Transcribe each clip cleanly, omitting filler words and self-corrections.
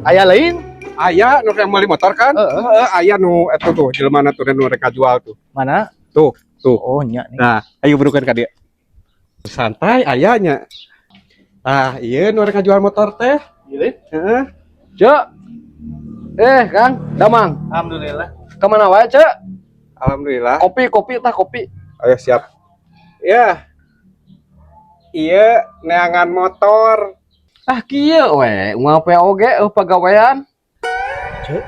Aya lain? Aya nu yang meuli motor kan? Heeh. Heeh, aya nu eta tuh jelema tuh nu rek ngajual tuh. Mana? Tuh, tuh. Oh, nya nih. Nah, ayo burukan ka dieu. Santai ayanya. Ah, iya nu rek ngajual motor teh. Iya. Heeh. Cek. Eh, Kang, damang. Alhamdulillah. Kemana wae, Cek? Alhamdulillah. Kopi, kopi tah kopi. Ayo siap. Ya. Iya, neangan motor. Ah, kieu we, unggal POG eueuh pagawean. Cek.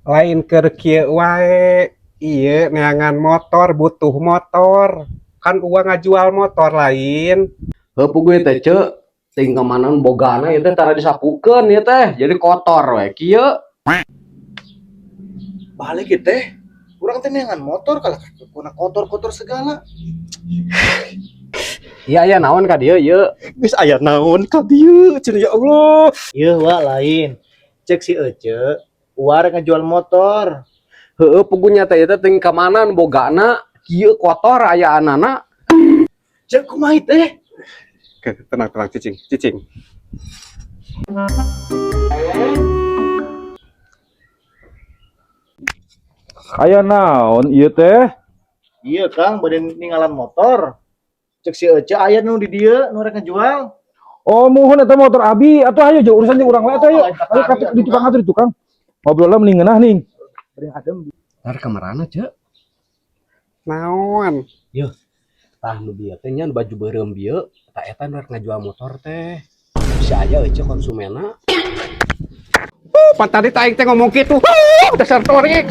Lain keur kieu wae. Iya, neangan motor, butuh motor. Kan uang ngajual motor lain. Heuh puguh teh, Cek. Ting kemana bogana ieu teh tara disapukeun ieu teh. Jadi kotor we kieu. Balik ieu teh. Urang teh neangan motor kalah kuna kotor-kotor segala. Iya aya naon ka dieu ieu? Geus aya naon ka dieu, cenah ya Allah. Ieu wa lain. Cek si Ece, uar ngejual motor. Heueuh puguhnya teh ieu teh ting kamana nu bogana kieu kotor ayaanana. Cek kumaha teh? Oke, tenang tenang cicing, cicing. Aya naon ieu teh? Iya Kang, bade ninggalan motor. Cek si Ece aya nu di dieu nu rek ngejual. Oh, muhun eta motor abi atuh ayo jauh urusan jeung urang wae atuh ayo. Ayo ka di tukang atuh di tukang. Ngobrolna mending ngeunah nih. Bari adem. Tar kamarana, Cek? Naon? Tah nu bieu teh nya nu baju beureum bieu, tah eta nu rek ngajual motor teh. Bisa aya eueuh konsumenna. Pan tadi teh aing teh ngomong kitu. Dasar torik.